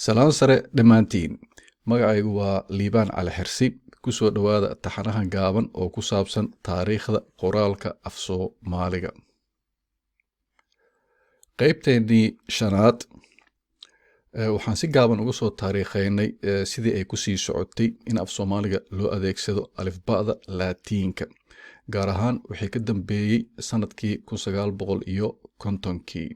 Salaan sare dhammaantiin. Magacaygu waa Liibaan Cali Xirsi. Ku soo dhowaada taxanahan gaaban oo ku saabsan taariikhda qoraalka af Soomaaliga. Qaybteennii shanaad waxaan si gaaban uga soo taariikhaynay sidii ay kusii socotay in af Soomaaliga loo adeegsado alifba'da Laatiinka, gaar ahaan wixii ka dambeeyey sanadkii 1950-kii.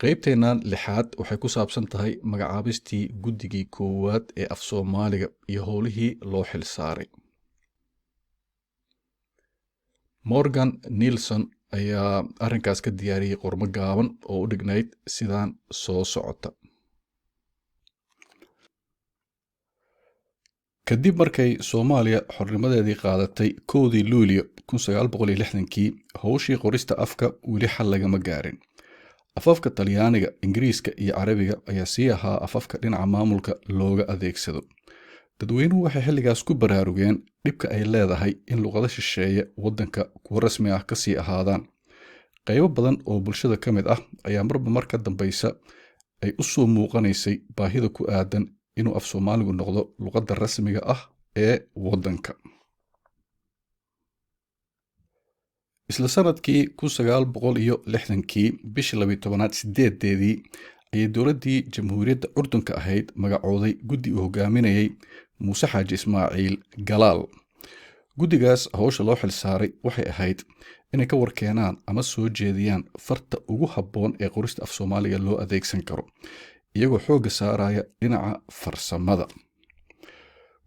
Qaybteennan lixaad waxay ku saabsan tahay magacaabistii guddigii koowaad ee af Soomaaliga iyo howlihii loo xil saaray. Morgan Nilson ayaa arrinkaas ka diyaariyey qormo gaaban oo u dhignayd sidaan soo socota. Kadib markay Soomaaliya xornimadeedii qaadatay 1dii Luulyo 1960-kii, howshii qorista afka weli xal lagama gaarin. Afafka Talyaaniga, Ingiriiska iyo Carabiga ayaa sii ahaa afafka dhinaca maamulka looga adeegsado. Dadweynuhu waxay xilligaas ku baraarugeen dhibka ay leedahay in luqado shisheeye waddanka kuwo rasmi ah kasii ahaadaan. Qaybo badan oo bulshada ka mid ah ayaa marba mar ka dambaysa ay u soo muuqanaysay baahida ku aadan inuu af Soomaaligu noqdo luqadda rasmiga ah ee waddanka. Isla sanadkii 1960-kii, bishii 12aad 8-deedii, ayay dowladdii Jamhuuriyadda Curdunka ahayd magacooday guddi uu hogaaminayay Muuse Xaaji Ismaaciil Galaal. Guddigaas howsha loo xil saaray waxay ahayd inay ka warkeenaan ama soo jeediyaan farta ugu habboon ee qorista af Soomaaliga loo adeegsan karo, iyagoo xoogga saaraya dhinaca farsamada.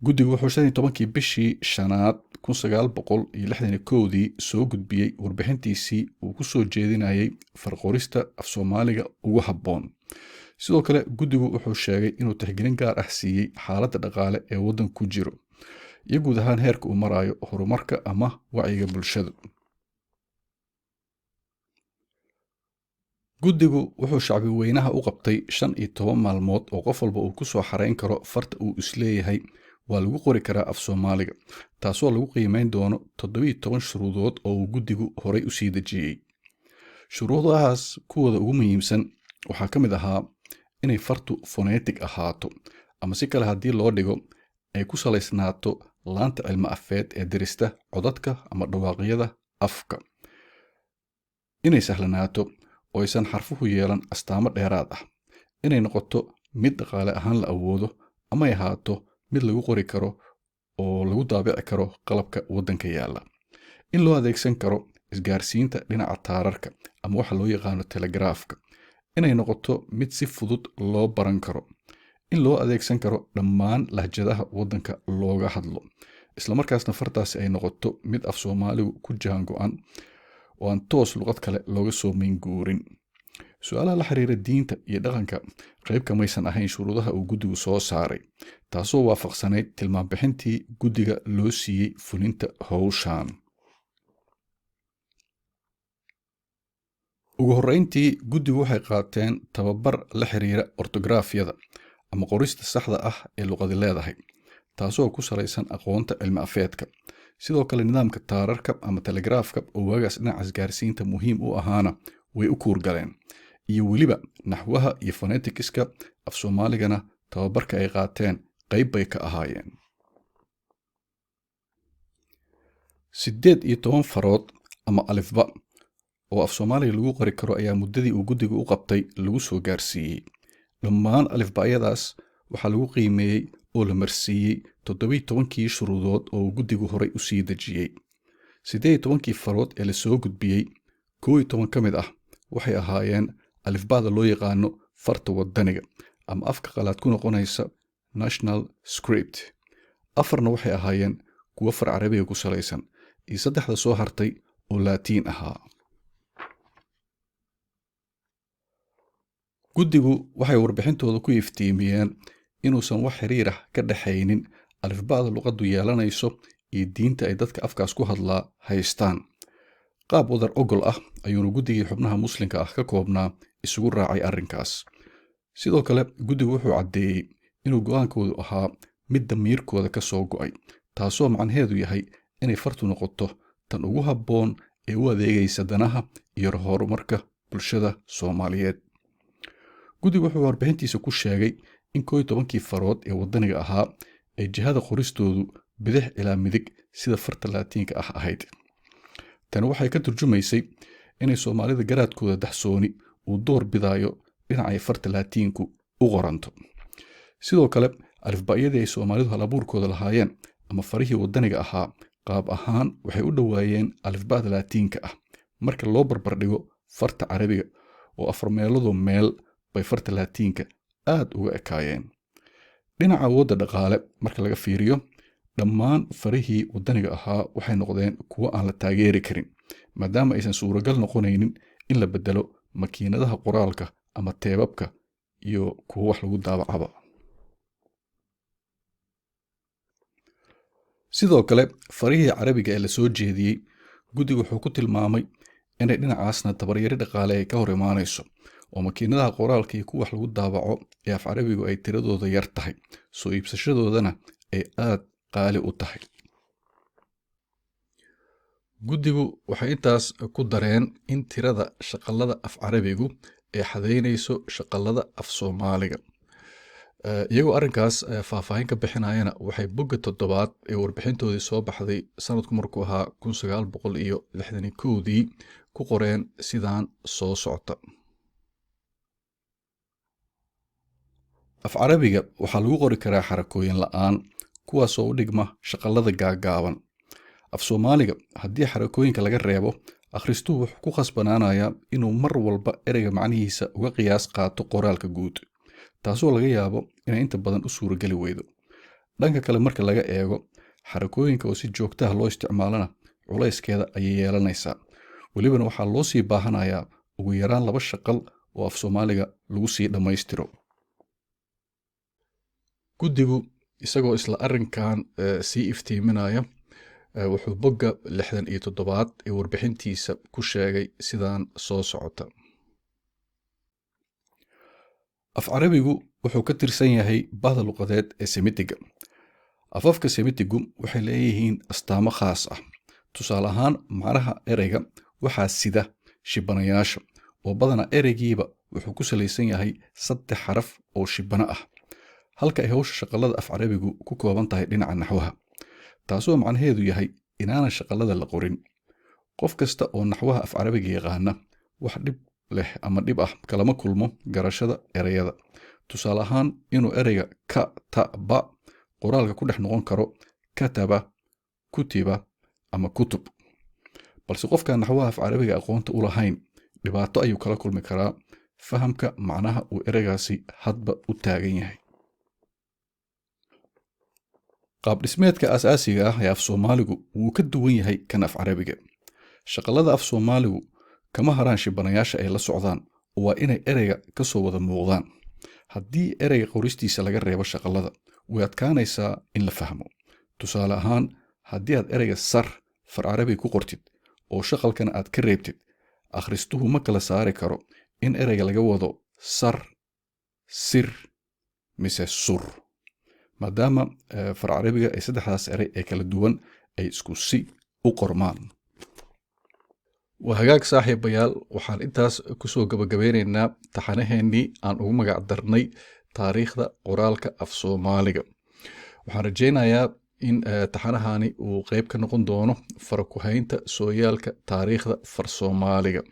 Guddigu wuxuu 15-kii bishii shanaad 1961-dii soo gudbiyey warbixintiisii uu ku soo jeedinayay farqorista af Soomaaliga ugu habboon. Sidoo kale guddigu wuxuu sheegay inuu tixgelin gaar ah siiyey xaaladda dhaqaale ee waddanku ku jiro iyo guud ahaan heerka uu marayo horumarka ama wacyiga bulshadu. Guddigu wuxuu shacbi weynaha u qabtay 15 maalmood oo qof walba uu ku soo xareyn karo farta uu isleeyahay waa lagu qori karaa af Soomaaliga, taasoo lagu qiimeyn doono 17 shuruudood oo uu guddigu horay u sii dejiyey. Shuruudahaas kuwooda ugu muhiimsan waxaa ka mid ahaa inay fartu fonetic ahaato, ama si kale haddii loo dhigo ay ku salaysnaato laanta cilmi afeed ee dirista codadka ama dhawaaqyada afka, inay sahlanaato oo aysan xarfuhu yeelan astaamo dheeraad ah, inay noqoto mid dhaqaale ahaan la awoodo, amay ahaato mid lagu qori karo oo lagu daabici karo qalabka waddanka yaalla, in loo adeegsan karo isgaarsiinta dhinaca taararka ama waxa loo yaqaano telegraafka, inay noqoto mid si fudud loo baran karo, in loo adeegsan karo dhammaan lahjadaha waddanka looga hadlo, islamarkaasna fartaasi ay noqoto mid af Soomaaligu ku jahan go-an oo aan toos luqad kale looga soo minguurin. Su-aalaha la xiriira diinta iyo dhaqanka qayb kamaysan ahayn shuruudaha uu guddigu soo saaray, taasoo waafaqsanayd tilmaam bixintii guddiga loo siiyey fulinta howshan. Ugu horreyntii guddigu waxay qaateen tababar la xiriira ortografiyada ama qorista saxda ah ee luqadi leedahay, taasoo ku salaysan aqoonta cilmi afeedka. Sidoo kale nidaamka taararka ama telegraafka oo waagaas dhinaca isgaarsiinta muhiim u ahaana way u kuurgaleen, iyo weliba naxwaha iyo fonetikiska af Soomaaligana tababarka ay qaateen qayb bay ka ahaayeen. 18 farood ama alifba oo af Soomaaliga lagu qori karo ayaa muddadii uu guddigu u qabtay lagu soo gaarsiiyey. Dhammaan alifba'yadaas waxaa lagu qiimeeyey oo la marsiiyey 17-kii shuruudood oo uu guddigu horay u sii dejiyey. 18-kii farood ee la soo gudbiyey, 11 ka mid ah waxay ahaayeen alifba'da loo yaqaano farta waddaniga ama afka qalaad ku noqonaysa national script. 4na waxay ahaayeen kuwo far Carabiga ku salaysan, iyo 3da soo hartay oo Laatiin ahaa. Guddigu waxay warbixintooda ku iftiimiyeen inuusan wax xiriir ah ka dhexaynin alifba'da luqaddu yeelanayso iyo diinta ay dadka afkaas ku hadlaa haystaan. Qaab wadar ogol ah ayuuna guddigii xubnaha muslimka ah ka koobnaa isugu raacay arrinkaas. Sidoo kale guddigu wuxuu caddeeyey inuu go'aankoodu ahaa mid damiirkooda ka soo go'ay, taasoo macnaheedu yahay inay fartu noqoto tan ugu habboon ee u adeegaysa danaha iyo horumarka bulshada Soomaaliyeed. Guddigu wuxuu warbixintiisa ku sheegay in 11-kii farood ee waddaniga ahaa ay jihada qoristoodu bidix ilaa midig sida farta Laatiinka ah ahayd. Tani waxay ka turjumaysay inay Soomaalida garaadkooda daxsooni uu door bidayo dhinacay farta Laatiinku u qoranto. Sidoo kale, alifba'yadii ay Soomaalidu halabuurkooda lahaayeen ama farihii waddaniga ahaa qaab ahaan waxay u dhowaayeen alifba'da Laatiinka ah marka loo barbardhigo farta Carabiga, oo afar meeloodoo meel bay farta Laatiinka aad uga ekaayeen. Dhinaca awoodda dhaqaale marka laga fiiriyo, dhammaan farihii waddaniga ahaa waxay noqdeen kuwo aan la taageeri karin, maadaama aysan suuragal noqonaynin in la bedelo makiinadaha qoraalka ama teebabka iyo kuwo wax lagu daabacaba. Sidoo kale, farihii Carabiga ee lasoo jeediyey, guddigu wuxuu ku tilmaamay inay dhinacaasna tabaryari dhaqaale ay ka hor imaanayso, oo makiinadaha qoraalka iyo kuwa wax lagu daabaco ee af Carabigu ay tiradooda yar tahay, soo iibsashadoodana ay aad qaali u tahay. Guddigu waxay intaas ku dareen in tirada shaqalada af Carabigu ay xadeynayso shaqalada af Soomaaliga. Iyagoo arrinkaas faahfaahin ka bixinayana, waxay bogga 7aad ee warbixintoodii soo baxday sanadku markuu ahaa 1961-dii ku qoreen sidaan soo socota: Af Carabiga waxaa lagu qori karaa xarakooyin la'aan, kuwaasoo u dhigma shaqalada gaagaaban. Af Soomaaliga haddii xarakooyinka laga reebo, akhristuhu wuxuu ku khasbanaanayaa inuu mar walba ereyga macnihiisa uga qiyaas qaato qoraalka guud, taasoo laga yaabo inay inta badan u suurageli weydo. Dhanka kale marka laga eego, xarakooyinka oo si joogtaha loo isticmaalana culayskeeda ayay yeelanaysaa. Welibana waxaa loo sii baahanayaa ugu yaraan 2 shaqal oo af Soomaaliga lagu sii dhammaystiro. Guddigu isagoo isla arrinkan sii iftiiminaya, wuxuu bogga 67aad ee warbixintiisa ku sheegay sidaan soo socota: Af Carabigu wuxuu ka tirsan yahay bahda luqadeed ee Semitiga. Afafka Semitigu waxay leeyihiin astaamo khaas ah. Tusaale ahaan, macnaha ereyga waxaa sida shibanayaasha, oo badanaa ereygiiba wuxuu ku salaysan yahay 3 xaraf oo shibano ah, halka ay hawsha shaqalada af Carabigu ku kooban tahay dhinaca naxwaha, taasoo macnaheedu yahay inaanan shaqalada la qorin. Qof kasta oo naxwaha af Carabiga yaqaana wax dhib leh ama dhib ah kalama kulmo garashada ereyada. Tusaale ahaan, inuu ereyga ka ta ba qoraalka ku dhex noqon karo kataba, kutiba ama kutub. Balse qofkaan naxwaha af Carabiga aqoonta u lahayn dhibaato ayuu kala kulmi karaa fahamka macnaha uu ereygaasi hadba u taagan yahay. Qaab dhismeedka aasaasiga ah ee af Soomaaligu wuu ka duwan yahay kan af Carabiga. Shaqalada af Soomaaligu kama haraan shibanayaasha ay la socdaan, oo waa inay ereyga ka soo wada muuqdaan. Haddii ereyga qoristiisa laga reebo shaqalada, way adkaanaysaa in la fahmo. Tusaale ahaan, haddii aad ereyga sar far Carabiga ku qortid oo shaqalkana aad ka reebtid, akhristuhu ma kala saari karo in ereyga laga wado sar, sir mise sur, maadaama far Carabiga ay saddexdaas erey ee kala duwan ay isku si u qormaan. Waa hagaag saaxiibayaal, waxaan intaas kusoo gabagabeynaynaa taxanaheennii aan ugu magac darnay taariikhda qoraalka af Soomaaliga. Waxaan rajaynayaa in taxanahani uu qeyb ka noqon doono farakuhaynta sooyaalka taariikhda far Soomaaliga.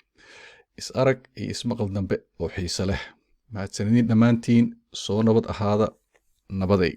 Is arag iyo ismaqal dambe oo xiise leh. Mahadsanidin dhammaantiin, soo nabad ahaada, nabaday.